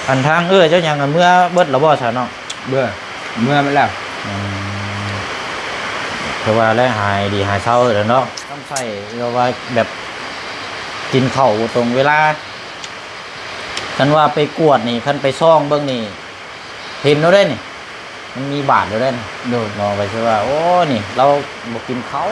ອັນທາງເອື້ອຍເຈົ້າຫຍັງ ເມືອເບິດແລ້ວບໍ່ຊະນ້ອງ? ເມືອ ເມືອໝົດແລ້ວ. ອືມ ຄືວ່າແລ້ວ ຫາຍດີຫາຍເຊົາແລ້ວເນາະ. ຕ້ອງໃຊ້ ເອີ້ນວ່າແບບ ກິນເຂົ້າບໍ່ຕົງເວລາ. ຄັນວ່າໄປກວດນີ້ ຄັນໄປສ່ອງເບິ່ງນີ້ ເຫັນໂລດເດ້ນີ້ ມັນມີບາດໂລດເດ້. ໂດຍ ເນາະ ກໍຄືວ່າ ໂອ້ ນີ້ລາວບໍ່ກິນເຂົ້າ.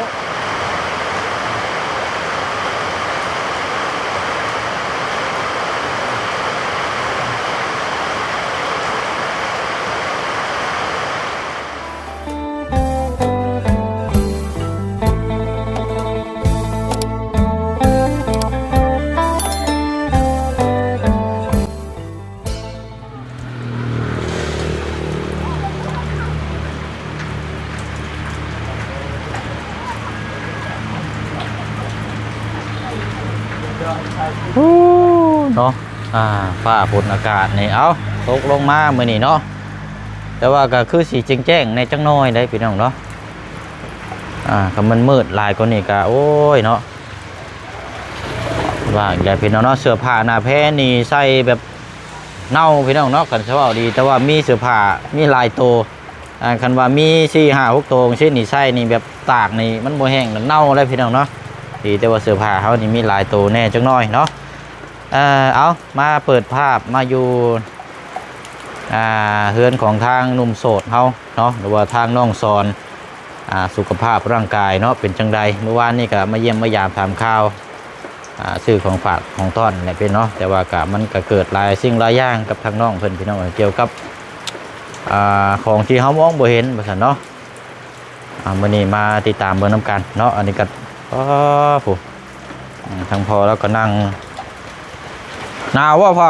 ໂອ້ ເນາະ ອ່າ ຟ້າຝົນອາກາດນີ້ ເອົ້າ ຕົກລົງມາມື້ນີ້ເນາະ. ແຕ່ວ່າກໍຄືຊິແຈ້ງໆແດ່ຈັກໜ້ອຍເດ້ພີ່ນ້ອງເນາະ. ອ່າ ຄັນມັນມືດຫຼາຍກວ່ານີ້ກໍ ໂອ້ຍ ເນາະ ວ່າອີກແລ້ວພີ່ນ້ອງເນາະ. ເສື້ອຜ້າໜ້າແພນີ້ໃສ່ແບບເນົ່າພີ່ນ້ອງເນາະ ຄັນຊິເວົ້າດີ. ແຕ່ວ່າມີເສື້ອຜ້າມີຫຼາຍໂຕ ອ່າ ຄັນວ່າມີສີ່ຫ້າຫົກໂຕຈັ່ງຊີ້ນີ້ ໃສ່ນີ້ແບບຕາກນີ້ມັນບໍ່ແຫ້ງ ເນົ່າແລ້ວພີ່ນ້ອງເນາະ. ດີແຕ່ວ່າເສື້ອຜ້າເຮົານີ້ມີຫຼາຍໂຕແດ່ຈັກໜ້ອຍເນາະ. ເອີ ເອົາ ມາເປີດພາບມາຢູ່ ອ່າ ເຮືອນຂອງທາງໜຸ່ມໂສດເຮົາເນາະ ຫຼືວ່າທາງນ້ອງສອນ ອ່າ ສຸຂະພາບຮ່າງກາຍເນາະ ເປັນຈັ່ງໃດ? ມື້ວານນີ້ກໍມາຢ້ຽມມາຢາມຖາມຂ່າວ ອ່າ ຊື້ຂອງຝາກຂອງຕ້ອນແຫຼະພີ່ນ້ອງເນາະ. ແຕ່ວ່າກໍ ມັນກໍເກີດຫຼາຍສິ່ງຫຼາຍຢ່າງກັບທາງນ້ອງເພິ່ນ ພີ່ນ້ອງເອີຍ ກ່ຽວກັບ ອ່າ ຂອງທີ່ເຮົາມອງບໍ່ເຫັນວ່າຊັ້ນເນາະ. ອ່າ ມື້ນີ້ມາຕິດຕາມເບິ່ງນຳກັນເນາະ. ອັນນີ້ກໍ ອໍ ຜູ້ ອືມ ທາງພໍ່ລາວກໍນັ່ງ ໜາວບໍ່ພໍ່? ໜາວ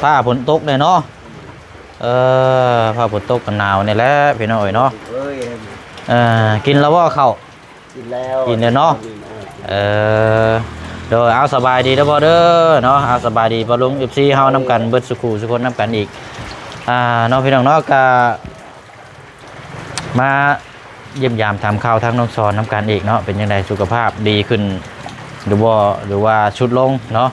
ຟ້າຝົນຕົກແດ່ເນາະ. ເອີ ຟ້າຝົນຕົກກໍໜາວນີ້ແຫຼະພີ່ນ້ອງເອີຍເນາະ. ເອີ ກິນແລ້ວບໍ່ເຂົ້າ? ກິນແລ້ວ ກິນແລ້ວເນາະ. ເອີ ໂດຍ ເອົາ ສະບາຍດີເດີພໍ່ເດີເນາະ. ເອົາ ສະບາຍດີປ້າລຸງ ເອັຟຊີ ເຮົານຳກັນເບິດສູ່ຄູ່ສູ່ຄົນນຳກັນອີກ ອ່າ ເນາະ ພີ່ນ້ອງເນາະ. ກະ ມາຢ້ຽມຢາມຖາມຂ່າວທາງນ້ອງສອນນຳກັນອີກເນາະ ເປັນຈັ່ງໃດ ສຸຂະພາບດີຂຶ້ນຫຼືບໍ່ ຫຼືວ່າຊຸດລົງເນາະ.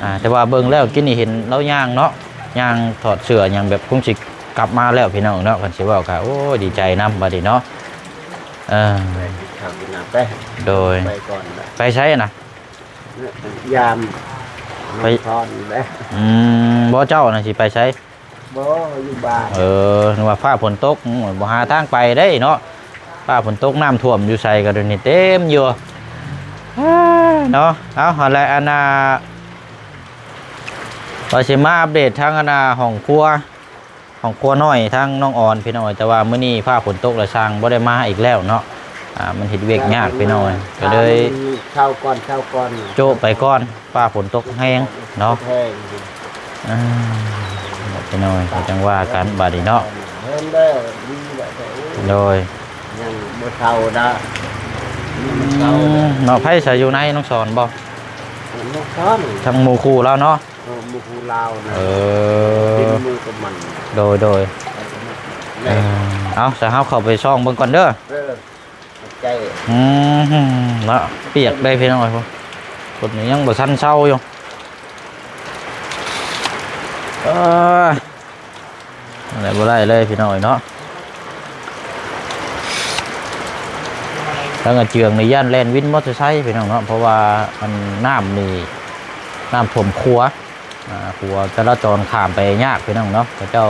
ອ່າ ແຕ່ວ່າເບິ່ງແລ້ວ ກີ້ນີ້ເຫັນລາວຍ່າງເນາະ ຍ່າງຖອດເສື້ອຫຍັງ ແບບຄົງຊິກັບມາແລ້ວພີ່ນ້ອງເນາະ. ຄັນຊິເວົ້າກໍ ໂອ້ຍ ດີໃຈນຳບັດນີ້ເນາະ. ເອີ ໄປກິນເຂົ້າກິນນ້ຳໄປ. ໂດຍ ໄປກ່ອນນະ. ໄປໃສນະ? ຍາມ ໄປ ນ້ອງສອນເດ້. ອືມ ບໍ່ ເຈົ້ານະຊິໄປໃສ? ບໍ່ ຢູ່ບ້ານ. ເອີ ນຶກວ່າຟ້າຝົນຕົກ ອືມ ບໍ່ຫາທາງໄປເດ້ເນາະ. ຟ້າຝົນຕົກ ນ້ຳຖ້ວມຢູ່ໃສກໍດຽວນີ້ເຕັມຢູ່ ເນາະ. ເອົາ ຫັ້ນແຫຼະ ອັນນ່າ ວ່າຊິມາອັບເດດທາງ ອັນນ່າ ຫ້ອງຄົວ ຫ້ອງຄົວນ້ອຍທາງນ້ອງອອນ ພີ່ນ້ອງເອີຍ. ແຕ່ວ່າມື້ນີ້ຟ້າຝົນຕົກລະຊ່າງບໍ່ໄດ້ມາອີກແລ້ວເນາະ. ອ່າ ມັນເຮັດວຽກຍາກພີ່ນ້ອງເອີຍ ກໍເລີຍ ເຊົາກ່ອນ ເຊົາກ່ອນ ໂຈະໄປກ່ອນ ຟ້າຝົນຕົກແຮງເນາະ. ແຮງ ອ່າ ພີ່ນ້ອງເອີຍ ກໍຈັ່ງວ່າກັນບາດນີ້ເນາະ. ເຫັນເດີ ດີແລ້ວ. ໂດຍ ຍັງບໍ່ເຊົາດາ ຍັງບໍ່ເຊົາດາ ອືມ ເນາະ. ໃຜສະຢູ່ໃນ ນ້ອງສອນບໍ່? ນ້ອງສອນ ທັງໝູ່ຄູ່ລາວເນາະ. ເອີ ໝູ່ຄູ່ລາວນະ. ເອີ ເປັນໝູ່ກັບມັນ. ໂດຍ ໂດຍ ເອີ ເອົາ ສະ ເຮົາເຂົ້າໄປສ່ອງເບິ່ງກ່ອນເດີ. ເອີ ຂອບໃຈ. ອືມ ເນາະ ປຽກໄດ໋ພີ່ນ້ອງເອີຍ ພຸ້ນ ຝົນນີ້ຍັງບໍ່ທັນເຊົາຢູ່. ເອີ ອັນໃດບໍ່ໄດ້ເລີຍພີ່ນ້ອງເອີຍເນາະ. ທາງອາເຈືອງນີ້ຢ້ານແລ່ນວິນມໍເຕີໄຊພີ່ນ້ອງເນາະ ເພາະວ່າອັນ ນ້ຳນີ້ ນ້ຳຖ້ວມຂົວ ອ່າ ຂົວຈະລາຈອນຂ້າມໄປຍາກພີ່ນ້ອງເນາະ. ເຂົາເຈົ້າ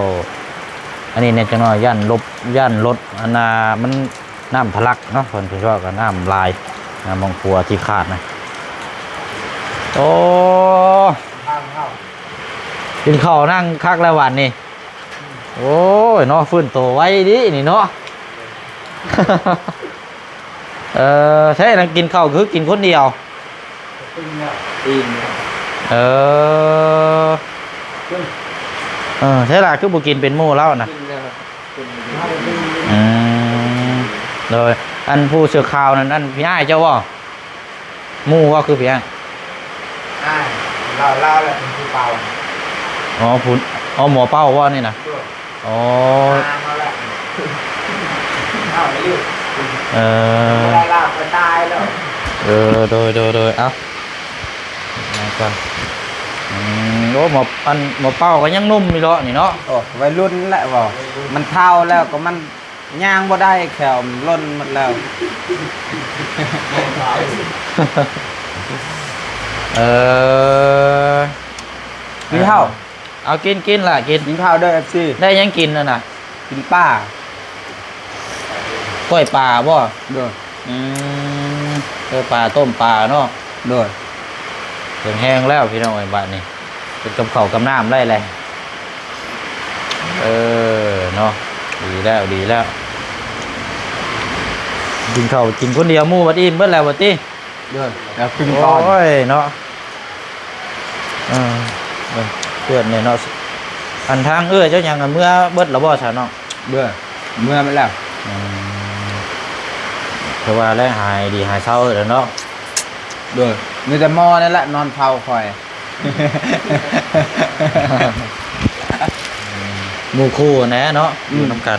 ອັນນີ້ແດ່ຈັກໜ້ອຍ ຢ້ານລົບ ຢ້ານລົດ ອັນນ່າ ມັນ ນ້ຳທະລັກເນາະ ເພິ່ນເຂົາເຈົ້າກໍນ້ຳຫຼາຍ ນ້ຳໝອງຄົວທີ່ຂາດນະ. ໂອ້ ກິນເຂົ້ານັ່ງຄັກແລ້ວຫວານນີ້. ໂອ້ຍເນາະ ຟື້ນໂຕໄວດີນີ້ເນາະ. ເອີ ໃຊ່ ນັ່ງກິນເຂົ້າຄືກິນຄົນດຽວ. ເອີ ເອີ ໃຊ່ລະ ຄືບໍ່ກິນເປັນໝູ່ລາວນະ? ອືມ ໂດຍ ອັນຜູ້ເສື້ອຂາວນັ້ນ ອັນພີ່ອ້າຍເຈົ້າບໍ່? ໝູ່ບໍ່ ຄືພີ່ອ້າຍ? ອ້າຍ ລາວ ລາວແຫຼະເປັນຜູ້ເປົ່າ. ອໍ ຜູ້ ອໍ ໝໍເປົ້າບໍ່ນີ້ນະ? ໂດຍ ອໍ ມາແລ້ວ ເອົາຢູ່ ເອີ ບໍ່ໄດ້ລາວກໍຕາຍແລ້ວ. ເອີ ໂດຍ ໂດຍ ໂດຍ ເອົ້າ ມາກ່ອນ ອືມ. ໂອ້ ໝໍ ອັນ ໝໍເປົ້າກໍຍັງໜຸ່ມຢູ່ເນາະນີ້ເນາະ. ໂອ້ ໄວລຸ້ນແຫຼະເວົ້າ ມັນເຖົ້າແລ້ວກໍມັນຍ່າງບໍ່ໄດ້ ແຂ້ວມັນຫຼົ່ນໝົດແລ້ວ. ເອີ ກິນເຂົ້າ ເອົາ ກິນ ກິນລະ ກິນ ກິນເຂົ້າເດີ ເອັຟຊີ. ໄດ້ຫຍັງກິນຫັ້ນນະ? ກິນປາ ກ້ອຍປາບໍ່? ໂດຍ. ອືມ ເອີ ປາ ຕົ້ມປາເນາະ. ໂດຍ. ເປັນແຮງແລ້ວພີ່ນ້ອງເອີຍ ບາດນີ້ເປັນກັບເຂົ້າກັບນ້ຳໄດ້ແຫຼະ. ເອີ ເນາະ ດີແລ້ວ ດີແລ້ວ. ກິນເຂົ້າກິນຄົນດຽວ ໝູ່ບັດອີ່ມເບິດແລ້ວບັດຕິ. ໂດຍ ແລ້ວຄຶ່ງຕອນ. ໂອ້ຍເນາະ ເອີ ເອີ ເພື່ອນນີ້ເນາະ. ອັນທາງເອື້ອຍເຈົ້າຫຍັງ ເມືອເບິດແລ້ວບໍ່ຊະນ້ອງ? ເມືອ ເມືອໝົດແລ້ວ. ອືມ ຄືວ່າແລ້ວ ຫາຍດີຫາຍເຊົາແລ້ວເນາະ. ໂດຍ ມີແຕ່ໝໍນັ້ນແຫຼະນອນເຝົ້າຂ້ອຍ. ໝູ່ຄູ່ແນ່ເນາະ ອືມ ຢູ່ນຳກັນ.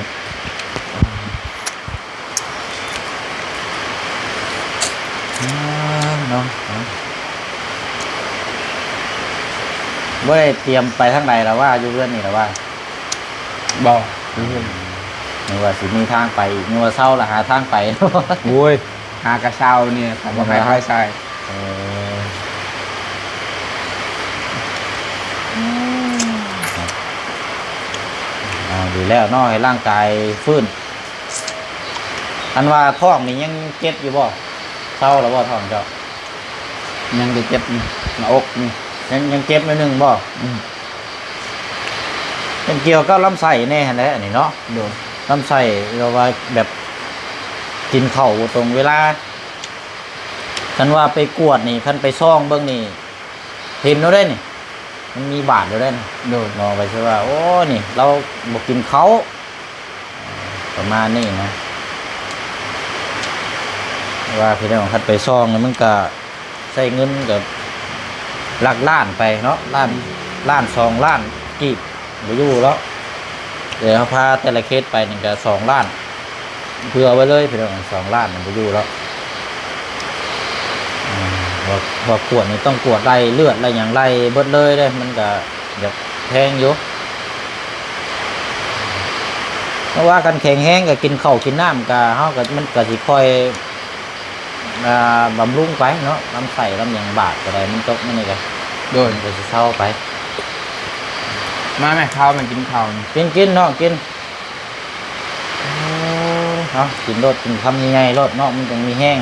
ອ່າ ເນາະ ເນາະ ບໍ່ໄດ້ຕຽມໄປທາງໃດລະວ່າ ຢູ່ເຮືອນນີ້ລະວ່າ? ບໍ່ ຢູ່ເຮືອນ. ນຶກວ່າຊິມີທາງໄປອີກ ນຶກວ່າເຊົາລະຫາທາງໄປ. ໂອ້ຍ ຫາກະເຊົານີ້ ເຂົາບໍ່ໃຫ້ໄປໃສ. ເອີ ເອົາ ດີແລ້ວເນາະ ໃຫ້ຮ່າງກາຍຟື້ນ. ອັນວ່າທ້ອງນີ້ຍັງເຈັບຢູ່ບໍ່? ເຊົາແລ້ວບໍ່ທ້ອງເຈົ້າ? ຍັງໄດ້ເຈັບຢູ່ ໜ້າອົກນີ້ ຍັງ ຍັງເຈັບໜ້ອຍໜຶ່ງບໍ່? ອືມ ເປັນກ່ຽວກັບລຳໄສ້ແນ່ຫັ້ນແຫຼະນີ້ເນາະ. ໂດຍ ລຳໄສ້ ເຮົາວ່າແບບກິນເຂົ້າບໍ່ຕົງເວລາ. ຄັນວ່າໄປກວດນີ້ ຄັນໄປສ່ອງເບິ່ງນີ້ ເຫັນໂລດເດ້ນີ້ ມັນມີບາດໂລດເດ້ນີ້. ໂດຍ ໝໍກໍຊິວ່າ ໂອ້ ນີ້ລາວບໍ່ກິນເຂົ້າ ປະມານນີ້ນະ. ວ່າພີ່ນ້ອງ ຄັນໄປສ່ອງນີ້ ມັນກະໃຊ້ເງິນກະຫຼັກລ້ານໄປເນາະ ລ້ານ ອືມ ລ້ານສອງລ້ານກີບ ບໍ່ຢູ່ແລ້ວ. ແຕ່ເຮົາພາແຕ່ລະເຄສໄປນີ້ກະສອງລ້ານ ເຜື່ອໄວ້ເລີຍພີ່ນ້ອງ ສອງລ້ານມັນບໍ່ຢູ່ແລ້ວ. ອືມ ວ່າ ວ່າກວດນີ້ຕ້ອງກວດໄລ່ເລືອດໄລ່ຫຍັງ ໄລ່ເບິດເລີຍເດ້ ມັນກະຢາກແພງຢູ່. ເພາະວ່າຄັນແຂງແຮງກະກິນເຂົ້າກິນນ້ຳກະ ເຮົາກະ ມັນກະຊິຄ່ອຍ ອ່າ ບຳລຸງໄປເນາະ ລຳໄສ້ລຳຫຍັງບາດກະໄດ້ ມັນຕົກມານີ້ກະ ໂດຍ ມັນກະຊິເຊົາໄປ. ມາແມ່ ເຂົ້າ ມາກິນເຂົ້ານີ້. ກິນ ກິນນ້ອງກິນ. ເອົາ ກິນໂລດ ກິນຄຳໃຫຍ່ໆໂລດເນາະ ມັນຈັ່ງມີແຮງ.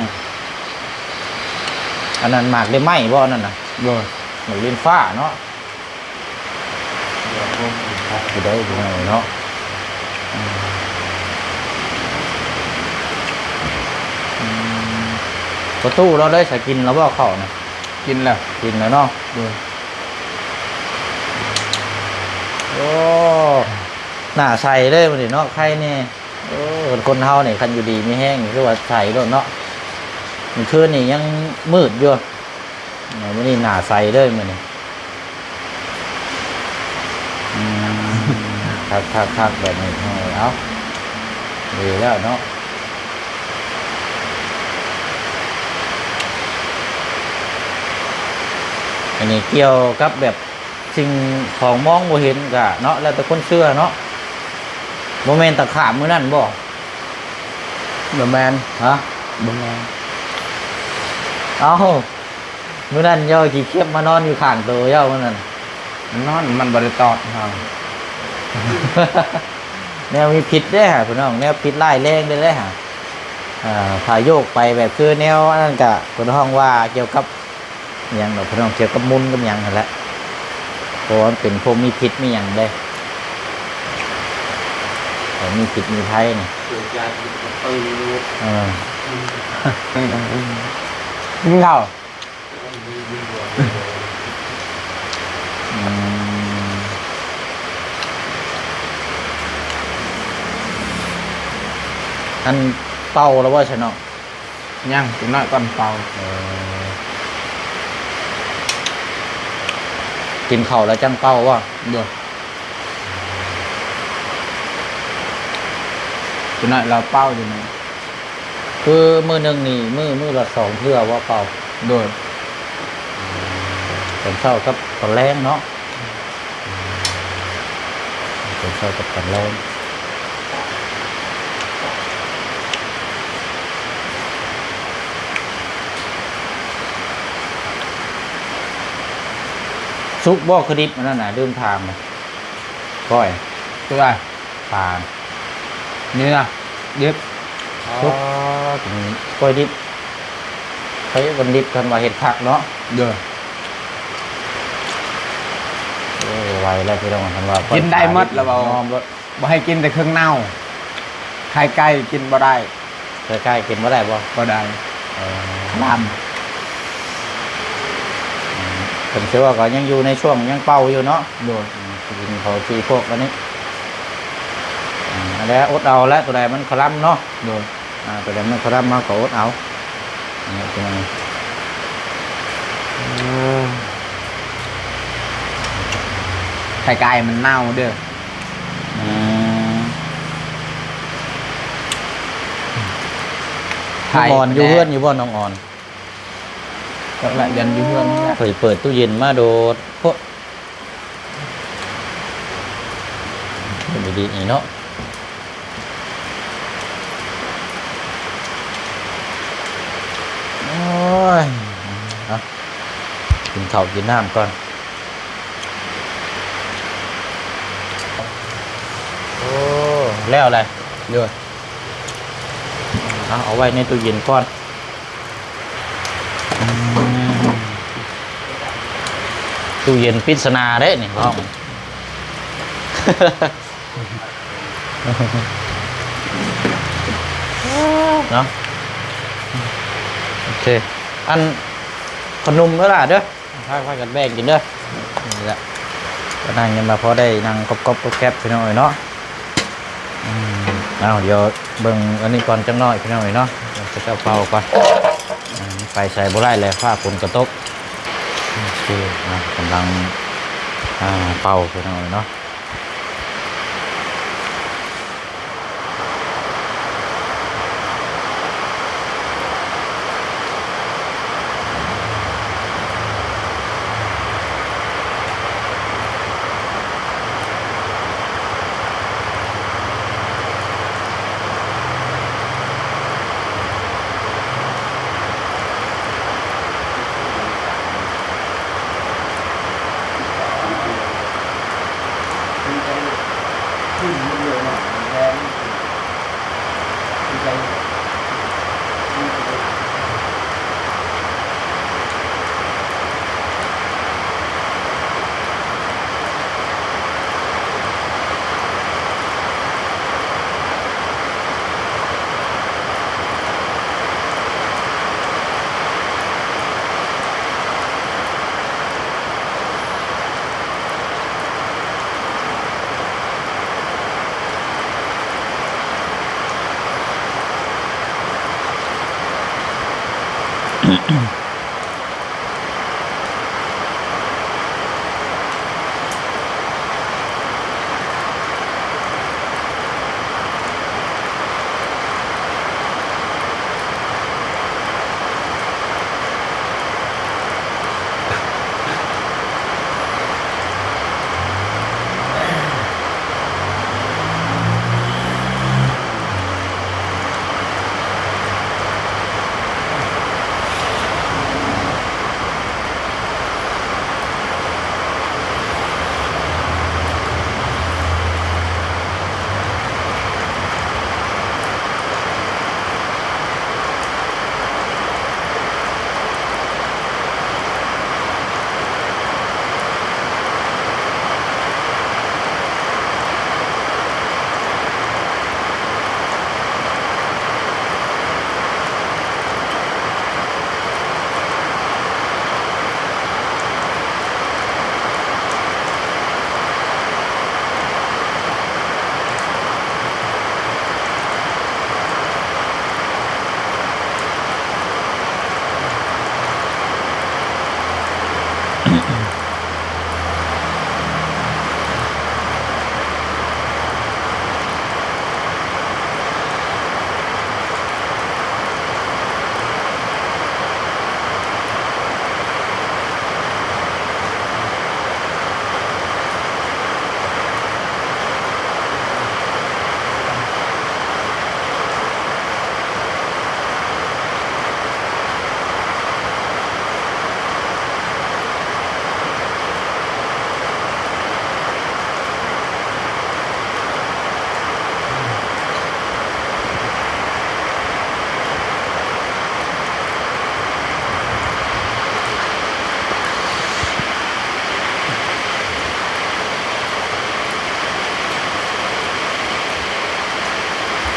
ອັນນັ້ນໝາກໄດ້ໄມ້ບໍ່ ອັນນັ້ນນະ? ໂດຍ ໝາກລິ້ນຟ້າເນາະ. ຄັກຢູ່ເດີພີ່ນ້ອງເນາະ. ອືມ ປະຕູລາວໄດ້ສາກິນແລ້ວບໍ່ເຂົ້ານະ? ກິນແລ້ວ ກິນແລ້ວເນາະ. ໂດຍ. ໂອ້ ໜ້າໃສເລີຍມື້ນີ້ເນາະ ໄຄແນ່. ໂອ້ ຄົນເຮົານີ້ຄັນຢູ່ດີມີແຮງນີ້ຄືວ່າໃສໂລດເນາະ. ມື້ຄືນນີ້ຍັງມືດຢູ່ ມື້ນີ້ໜ້າໃສເລີຍມື້ນີ້. ອືມ ຄັກໆໆ ແບບນີ້ ເອົາ ດີແລ້ວເນາະ. ອັນນີ້ກ່ຽວກັບແບບ ສິ່ງຂອງມອງບໍ່ເຫັນກະເນາະ ແລ້ວແຕ່ຄົນເຊື່ອເນາະ. ບໍ່ແມ່ນຕະຂາບມື້ນັ້ນບໍ່? ບໍ່ແມ່ນ. ຮະ? ບໍ່ແມ່ນ. ເອົ້າ ມື້ນັ້ນເຈົ້າຂີ້ເຂັບມານອນຢູ່ຂ້າງໂຕເຈົ້າມື້ນັ້ນ. ມັນນອນ ມັນບໍ່ໄດ້ຕອດເຮົາ. ແນວມີພິດເດ້ຫາ ພີ່ນ້ອງ ແນວພິດຮ້າຍແຮງເດ້ເດ້ຫາ. ອ່າ ຖ້າໂຍກໄປແບບຄືແນວອັນນັ້ນກະ ເພິ່ນຮ້ອງວ່າກ່ຽວກັບ ອີຫຍັງດອກພີ່ນ້ອງ ກ່ຽວກັບມຸນກັບຫຍັງຫັ້ນແຫຼະ ເພາະວ່າມັນເປັນພວກມີພິດມີຫຍັງເດ້ ຂອງມີພິດມີໄພນີ້. ເອີ ກິນເຂົ້າ. ອືມ ອັນເປົ່າແລ້ວບໍ່ຊະນ້ອງ? ຍັງ ຈັກໜ້ອຍກ່ອນເປົ່າ. ເອີ ກິນເຂົ້າແລ້ວຈັ່ງເປົ່າບໍ່? ໂດຍ. ຈັກໜ້ອຍລາວເປົ່າຢູ່ນີ້ ຄືມື້ໜຶ່ງນີ້ ມື້ ມື້ລະສອງເທື່ອບໍ່ເປົ່າ? ໂດຍ. ຕອນເຊົ້າກັບຕອນແລງເນາະ. ເປັນຊອຍກັບກັນແລ້ວ. ສຸກບໍ່ຄືດິບ? ອັນນັ້ນນະ ລືມຖາມ. ກ້ອຍ ຕົວໃດ? ປາ ນີ້ນະ ດິບ. ອໍ ສຸກ ກ້ອຍດິບ. ໃຜມັນດິບ ຄັນວ່າເຮັດຄັກເນາະ. ໂດຍ. ໂອ້ ໄວແລ້ວພີ່ນ້ອງ ຄັນວ່າກ້ອຍ ກິນໄດ້ໝົດແລ້ວເວົ້າ ຍອມໂລດ. ບໍ່ໃຫ້ກິນແຕ່ເຄື່ອງເນົ່າ. ໄຂ່ໄກ່ກິນບໍ່ໄດ້. ໄຂ່ໄກ່ກິນບໍ່ໄດ້ບໍ່? ບໍ່ໄດ້. ເອີ ຄະລຳ. ເພິ່ນຊິວ່າກໍຍັງຢູ່ໃນຊ່ວງຍັງເປົ່າຢູ່ເນາະ. ໂດຍ. ອືມ ກິນເຂົ້າຈີ່ພວກອັນນີ້. ອືມ ອັນແຫຼະ ອົດເອົາແຫຼະ ຕົວໃດມັນຄະລຳເນາະ. ໂດຍ. ອາ ຕົວໃດມັນຄະລຳເຮົາກໍອົດເອົາ. ເອີ ໄຂ່ໄກ່ມັນເນົ່າເດີ. ອືມ ນ້ອງອອນຢູ່ເຮືອນຢູ່ບໍ່ ນ້ອງອອນ? ຈັກລະ ຢ້ານຢູ່ເຮືອນນີ້ແຫຼະ. ຂ້ອຍເປີດຕູ້ເຢັນມາໂດດໂພດ. ດີໆ ນີ້ເນາະ. ໂອ້ຍ ເອົາ ກິນເຂົ້າກິນນ້ຳກ່ອນ. ໂອ້ ແລ້ວແຫຼະ. ໂດຍ. ເອົາ ເອົາໄວ້ໃນຕູ້ເຢັນກ່ອນ. ອືມ ຕູ້ເຢັນປິດສະໜາເດ້ນີ້ ເວົ້າ ເນາະ. ໂອເຄ ອັນ ຂະໜົມເດີຫຼ້າເດີ. ພາ ພາກັນແບ່ງກິນເດີ. ນີ້ແຫຼະ ກໍນັ່ງກັນມາພໍໄດ້ນັ່ງກົບໆ ແກັບໆ ພີ່ນ້ອງເອີຍເນາະ. ອືມ ເອົາ ດຽວເບິ່ງອັນນີ້ກ່ອນຈັກໜ້ອຍ ພີ່ນ້ອງເອີຍເນາະ. ເຂົາເຈົ້າເປົ່າກ່ອນ. ອືມ ໄປໃສບໍ່ໄດ້ແຫຼະ ຟ້າຝົນກໍຕົກ. ໂອເຄ ອ່າ ກຳລັງ ອ່າ ເປົ່າ ພີ່ນ້ອງເອີຍເນາະ.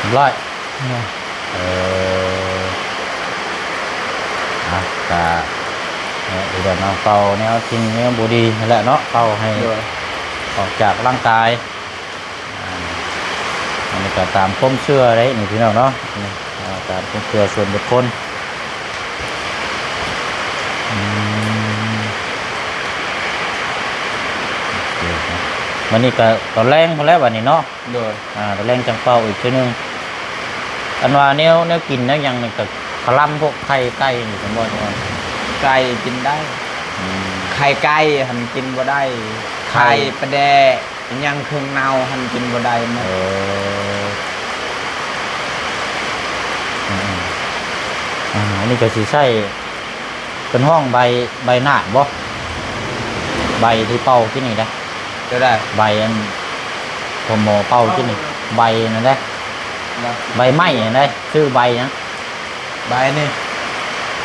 ຮຽບຮ້ອຍ. ເອີ ອ່ະ ກະ ເອີ ເລື່ອງເອົາເປົ່າແນວສິ່ງແນວບໍ່ດີຫັ້ນແຫຼະເນາະ, ເປົ່າໃຫ້ ໂດຍ ອອກຈາກຮ່າງກາຍ. ອ່າ ອັນນີ້ກໍຕາມຄວາມເຊື່ອເດ້ນີ້ພີ່ນ້ອງເນາະ, ນີ້ ອ່າ ຕາມຄວາມເຊື່ອສ່ວນບຸກຄົນ. ອືມ ໂອເຄ ບັດນີ້ກໍຕອນແລງພຸ້ນແຫຼະບັດນີ້ເນາະ. ໂດຍ ອ່າ ຕອນແລງຈັ່ງເປົ່າອີກເທື່ອໜຶ່ງ. ອັນວ່າແນວ ແນວກິນແນວຫຍັງນີ້ກໍຄະລຳພວກໄຂ່ໄກ່ນີ້ ສຳບໍ່ ໄກ່ກິນໄດ້. ອືມ ໄຂ່ໄກ່ຫັ້ນກິນບໍ່ໄດ້. ໄຂ່ ໄຂ່ປາແດກ ອີຫຍັງເຄື່ອງເນົ່າຫັ້ນກິນບໍ່ໄດ້ໝົດ. ເອີ ອືມໆ ອ່າ ອັນນີ້ກໍຊິໃຊ້ ເພິ່ນຮ້ອງໃບ ໃບນາດບໍ່? ໃບທີ່ເປົ່າກິນນີ້ນະ. ໂຕໃດ? ໃບອັນພໍ່ໝໍເປົ່າກິນນີ້ ເປົ່າ ໃບນັ້ນເດ້. ລະ ໃບໄມ້ຫັ້ນເດ້ ຊື່ໃບຫຍັງ? ໃບນີ້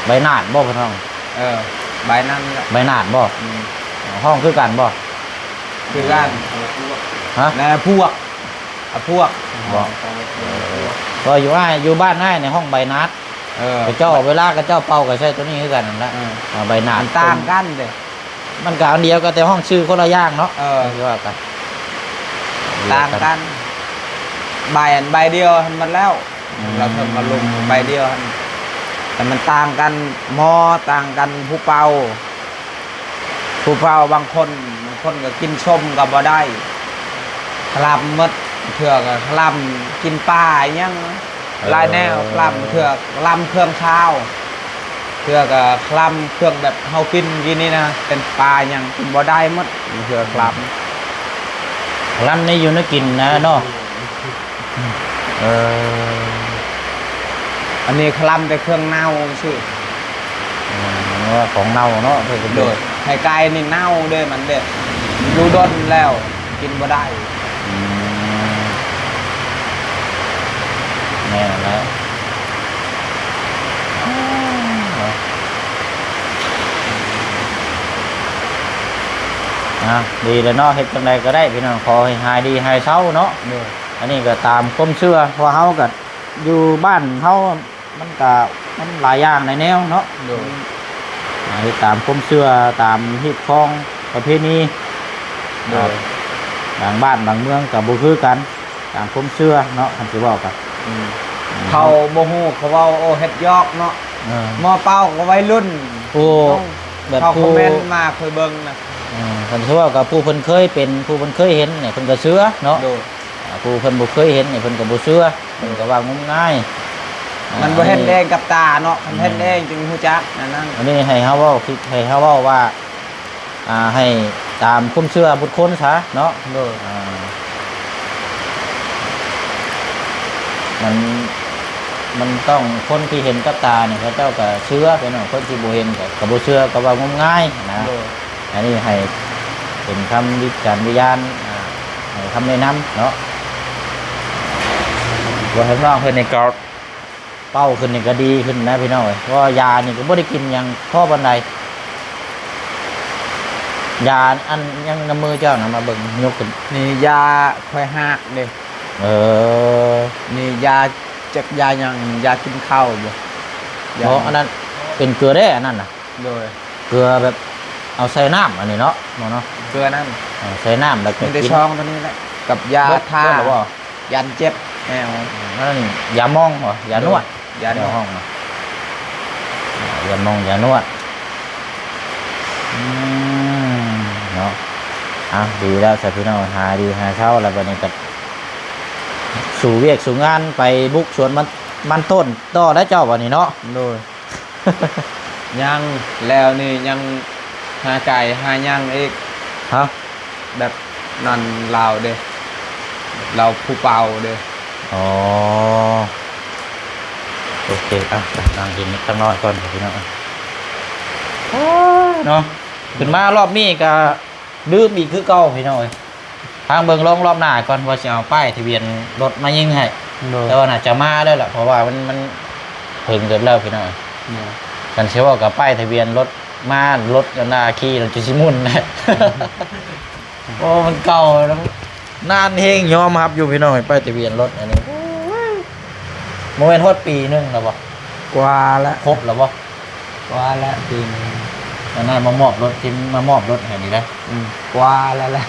ໃບນາດບໍ່ເພິ່ນຮ້ອງ? ເອີ ໃບນັ້ນແຫຼະ ໃບນາດບໍ່? ອືມ ຮ້ອງຄືກັນບໍ່? ຄືກັນ. ຮະ? ນາພວກ ອາພວກບໍ່? ເອີ ກໍຢູ່ອ້າຍ ຢູ່ບ້ານອ້າຍນີ້ຮ້ອງໃບນາດ. ເອີ ເຂົາເຈົ້າ ເວລາເຂົາເຈົ້າເປົ່າກໍໃຊ້ໂຕນີ້ຄືກັນນັ້ນແຫຼະ. ເອີ ອ່າ ໃບນາດ ມັນຕ່າງກັນເດ້. ມັນກໍອັນດຽວກັນ ແຕ່ຮ້ອງຊື່ຄົນລະຢ່າງເນາະ. ເອີ ຄືວ່າກັນ ຕ່າງກັນ ໃບອັນໃບດຽວຫັ້ນໝົດແລ້ວ. ອືມ ລະເຖິງມາລົງໃບດຽວຫັ້ນ ແຕ່ມັນຕ່າງກັນໝໍ ຕ່າງກັນຜູ້ເປົ່າ. ຜູ້ເປົ່າບາງຄົນ ບາງຄົນກໍກິນສົ້ມກໍບໍ່ໄດ້ ຄະລຳໝົດ. ເທື່ອກໍຄະລຳກິນປາອີ່ຫຍັງ ເອີ ຫຼາຍແນວ ຄະລຳ ເທື່ອຄະລຳເຄື່ອງຄາວ ເທື່ອກໍຄະລຳເຄື່ອງແບບເຮົາກິນ ກິນນີ້ນະ ເປັນປາຫຍັງກິນບໍ່ໄດ້ໝົດ. ເທື່ອຄະລຳ ຄະລຳໃນຢູ່ໃນກິນນະເນາະ. ເອີ ອັນນີ້ຄະລຳແຕ່ເຄື່ອງເນົ່າຊື່. ອືມ ວ່າຂອງເນົ່າເນາະ. ໂດຍ ໄຂ່ໄກ່ນີ້ເນົ່າເດ້ ມັນເດ້ ຢູ່ດົນແລ້ວ ກິນບໍ່ໄດ້. ອືມ ແມ່ນແລ້ວ. ອ່າ ດີແລ້ວເນາະ ເຮັດຈັ່ງໃດກໍໄດ້ພີ່ນ້ອງ ຂໍໃຫ້ຫາຍດີຫາຍເຊົາເນາະ. ໂດຍ ອັນນີ້ກໍຕາມຄວາມເຊື່ອ ເພາະເຮົາກໍຢູ່ບ້ານເຮົາ ມັນກະ ມັນຫຼາຍຢ່າງຫຼາຍແນວເນາະ. ໂດຍ ອ່າ ເຮັດຕາມຄວາມເຊື່ອ ຕາມຮີດຄອງປະເພນີ. ໂດຍ ບາງບ້ານບາງເມືອງກະບໍ່ຄືກັນ ຕາມຄວາມເຊື່ອເນາະ ຄັນຊິເວົ້າກະ. ອືມ ເຂົາບໍ່ຮູ້ ເຂົາເວົ້າ ໂອ້ ເຮັດຢອກເນາະ. ເອີ ໝໍເປົ່າກໍໄວລຸ້ນ. ໂອ້ ແບບ ເຂົາ ຜູ້ ຄອມເມັນມາ ຂ້ອຍເບິ່ງນະ. ເອີ ຄັນຊິເວົ້າກັບຜູ້ເພິ່ນເຄີຍເປັນ ຜູ້ເພິ່ນເຄີຍເຫັນນີ້ ເພິ່ນກໍເຊື່ອເນາະ. ໂດຍ ອ່າ ຜູ້ເພິ່ນບໍ່ເຄີຍເຫັນນີ້ ເພິ່ນກໍບໍ່ເຊື່ອ ເພິ່ນກໍວ່າງມງາຍ. ມັນບໍ່ເຫັນເອງກັບຕາເນາະ ຄັນເຫັນເອງຈຶ່ງຮູ້ຈັກອັນນັ້ນ. ອັນນີ້ໃຫ້ເຮົາເວົ້າ ໃຫ້ເຮົາເວົ້າວ່າ ອ່າ ໃຫ້ຕາມຄວາມເຊື່ອບຸກຄົນຊະເນາະ. ໂດຍ ອ່າ ມັນ ມັນຕ້ອງ ຄົນທີ່ເຫັນກັບຕານີ້ ເຂົາເຈົ້າກໍເຊື່ອ ພີ່ນ້ອງ ຄົນທີ່ບໍ່ເຫັນກໍ ກໍບໍ່ເຊື່ອ ກໍວ່າງມງາຍນະ. ໂດຍ ອັນນີ້ໃຫ້ເປັນຄຳວິຈານວິຍານ ອ່າ ໃຫ້ຄຳແນະນຳເນາະ. ວ່າທາງນ້ອງເພິ່ນນີ້ກໍເປົ່າຂຶ້ນນີ້ກໍດີຂຶ້ນນະພີ່ນ້ອງເອີຍ ເພາະວ່າຢານີ້ກໍບໍ່ໄດ້ກິນຫຍັງພໍປານໃດ. ຢາອັນຫຍັງນຳມືເຈົ້ານະ ມາເບິ່ງ ຍົກຂຶ້ນ. ນີ້ຢາຂ້ອຍຮາກເດ້. ເອີ ນີ້ຢາ ຈັກຢາຫຍັງ ຢາກິນເຂົ້າບໍ່? ຢາ ເພາະອັນນັ້ນເປັນເກືອແດ່ ອັນນັ້ນນະ. ໂດຍ ເກືອແບບເອົາໃສ່ນ້ຳອັນນີ້ເນາະ ໝໍເນາະ. ເກືອນັ້ນ ເອີ ໃສ່ນ້ຳແລ້ວກໍກິນ. ມີແຕ່ຊອງໂຕນີ້ແຫຼະ ກັບຢາທາ ເບິດແລ້ວບໍ່? ຢ້ານເຈັບແອວ. ອັນນັ້ນຢາໝອງບໍ? ຢານວດ. ໂດຍ ຢານວດ ຢາໝອງນະ ຢາໝອງ ຢານວດ. ອືມ ເນາະ ອ່ະ ດີແລ້ວຊະພີ່ນ້ອງ ຫາຍດີຫາຍເຊົາແລ້ວ ບັດນີ້ກໍສູ້ວຽກສູ້ງານ ໄປບຸກສວນມັນ ມັນຕົ້ນຕໍ່ແລ້ວເຈົ້າ ບັດນີ້ເນາະ. ໂດຍ ຍັງ ແລ້ວນີ້ຍັງຫາໄກ່ຫາຫຍັງອີກ. ຮະ? ແບບນັ້ນລາວເດ້ ລາວຜູ້ເປົ່າເດ້. ອໍ ໂອເຄ ອ່ະ ນັ່ງກິນຈັກໜ້ອຍກ່ອນພີ່ນ້ອງ. ເນາະ ຂຶ້ນມາລອບນີ້ກໍ ລືມອີກຄືເກົ່າພີ່ນ້ອງເອີຍ. ທາງເບິ່ງລອງລອບໜ້າກ່ອນ ວ່າຊິເອົາປ້າຍທະບຽນລົດມາຍິງໃຫ້. ໂດຍ ແຕ່ວ່າໜ້າຈະມາແລ້ວລະ ເພາະວ່າມັນ ມັນເຖິງເກີບແລ້ວພີ່ນ້ອງ. ໂດຍ ຄັນຊິເວົ້າກັບປ້າຍທະບຽນລົດມາ ລົດອັນນ່າຂີ່ລົດຈະຊິໝຸ່ນ. ໂອ້ ມັນເກົ່າ ນານແຮງ ຍອມຮັບຢູ່ພີ່ນ້ອງ ປ້າຍທະບຽນລົດອັນນີ້. ໂອ້ຍ ບໍ່ແມ່ນຮອດປີໜຶ່ງແລ້ວບໍ່? ກວ່າລະ ຄົບແລ້ວບໍ່? ກວ່າລະ ປີໜຶ່ງ. ອັນນັ້ນມາມອບລົດ ທີ່ມາມອບລົດໃຫ້ນີ້ເດ້. ອືມ ກວ່າລະລະ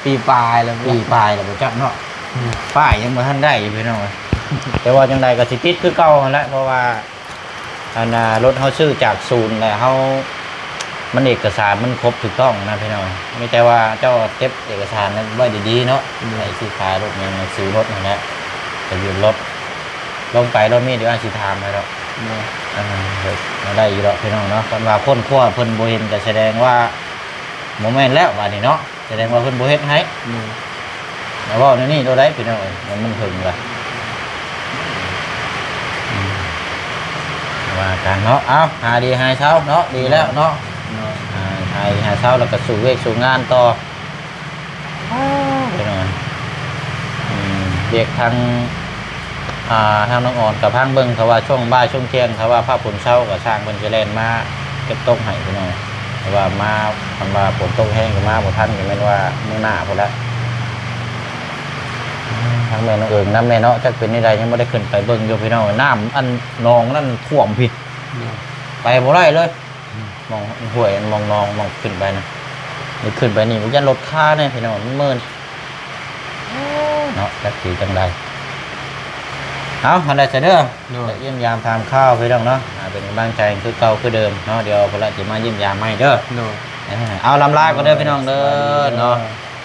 ປີປາຍແລ້ວ ປີປາຍແລ້ວບໍ່ຈັກເນາະ. ອືມ ປ້າຍຍັງບໍ່ທັນໄດ້ຢູ່ ພີ່ນ້ອງເອີຍ. ແຕ່ວ່າຈັ່ງໃດກໍຊິຕິດຄືເກົ່າຫັ້ນແຫຼະ ເພາະວ່າ ອັນນ່າ ລົດເຮົາຊື້ຈາກສູນແຫຼະ ເຮົາ ມັນເອກະສານມັນຄົບຖືກຕ້ອງນະ ພີ່ນ້ອງ. ມີແຕ່ວ່າເຈົ້າເກັບເອກະສານໄວ້ດີໆເນາະ. ອືມ ໃຫ້ຊື້ຂາຍລົດຫຍັງ ຊື້ລົດຫັ້ນແຫຼະ ໄປຢືມລົດ ລົງໄປລົດມີດ ດຽວອ້າຍຊິຖາມໃຫ້ດອກ. ເນາະ ເອີ ໄດ້ຢູ່ດອກ ພີ່ນ້ອງເນາະ. ຄັນວ່າຄົ້ນຄວ້າເພິ່ນບໍ່ເຫັນ ກໍສະແດງວ່າບໍ່ແມ່ນແລ້ວບາດນີ້ເນາະ. ສະແດງວ່າເພິ່ນບໍ່ເຮັດໃຫ້. ແມ່ນ ແລ້ວເວົ້າແນວນີ້ໂລດໄດ໋ ພີ່ນ້ອງເອີຍ ມັນ ມັນເຖິງລະ ອືມ ວ່າກັນເນາະ. ເອົາ ຫາດີຫາຍເຊົາເນາະ ດີແລ້ວເນາະ. ເນາະ ຫາ ຫາດີຫາຍເຊົາ ແລ້ວກໍສູ້ວຽກສູ້ງານຕໍ່ ພີ່ນ້ອງເອີຍ. ອືມ ວຽກທາງ ອ່າ ທາງນ້ອງອອນກັບທາງເບິ່ງ ເຂົາວ່າຊ່ວງບ່າຍຊ່ວງທ່ຽງ ເຂົາວ່າຟ້າຝົນເຊົາ ກໍຊ່າງເພິ່ນຈະແລ່ນມາເກັບຕົກໃຫ້ພີ່ນ້ອງ. ແຕ່ວ່າມາ ຄັນວ່າຝົນຕົກແຮງກໍມາບໍ່ທັນ ກໍແມ່ນວ່າມື້ໜ້າພຸ້ນແຫຼະ. ທາງແມ່ນ້ອງເອີງນຳແມ່ເນາະ ຈັກເປັນແນວໃດ ຍັງບໍ່ໄດ້ຂຶ້ນໄປເບິ່ງຢູ່ພີ່ນ້ອງ. ນ້ຳອັນໜອງນັ້ນຖ້ວມພີ້ ໂດຍ ໄປບໍ່ໄດ້ເລີຍ. ອືມ ໝ່ອງຫ້ວຍ ອັນໝ່ອງໜອງ ໝ່ອງຂຶ້ນໄປນະ ນີ້ຂຶ້ນໄປນີ້ ມັນຢ້ານລົດຄາແດ່ພີ່ນ້ອງ ມັນເມີນ ເນາະ ຈັກຊິຈັ່ງໃດ. ເອົາ ຫັ້ນແຫຼະຊະເດີ ໂດຍ ໄດ້ຢ້ຽມຢາມຖາມຂ່າວພີ່ນ້ອງເນາະ. ອ່າ ເປັນກຳລັງໃຈຄືເກົ່າຄືເດີມເນາະ. ດຽວພຸ້ນລະຊິມາຢ້ຽມຢາມໃໝ່ເດີ ໂດຍ. ເອີ ເອົາ ລຳລາກ່ອນເດີພີ່ນ້ອງເດີ ໂດຍ ເນາະ.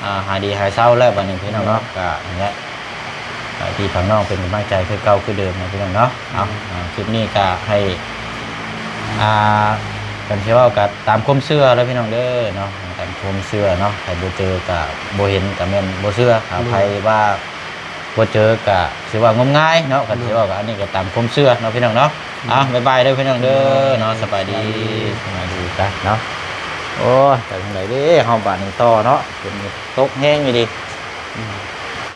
ອ່າ ຫາດີຫາຍເຊົາແລ້ວບາດນີ້ພີ່ນ້ອງເນາະ. ໂດຍ ກະນີ້ແຫຼະ ຝາກພີ່ຝາກນ້ອງເປັນກຳລັງໃຈຄືເກົ່າຄືເດີມນະພີ່ນ້ອງເນາະ. ເອົາ ອືມ ອ່າ ຄລິບນີ້ກະໃຫ້ ອ່າ ເພິ່ນຊິເວົ້າກະຕາມຄວາມເຊື່ອເດີພີ່ນ້ອງເດີເນາະ ຕາມຄວາມເຊື່ອເນາະ. ໃຜບໍ່ເຈີກະບໍ່ເຫັນກະແມ່ນບໍ່ເຊື່ອ. ຖ້າ ໂດຍ ໃຜວ່າບໍ່ເຈີກະຖືວ່າງົມງາຍເນາະ. ຄັນ ໂດຍ ຊິເວົ້າກະອັນນີ້ກະຕາມຄວາມເຊື່ອເນາະພີ່ນ້ອງເນາະ. ອືມ ເອົາ ບາຍບາຍເດີພີ່ນ້ອງເດີເນາະ. ໂດຍ ສະບາຍດີ ສະບາຍດີ ສະບາຍດີກະເນາະ. ໂອ້ຍ ໄປທາງໃດເດ້ເຮົາບາດນີ້ຕໍ່ເນາະ ຝົນຕົກແຮງອີ່ຫຼີ. ອືມ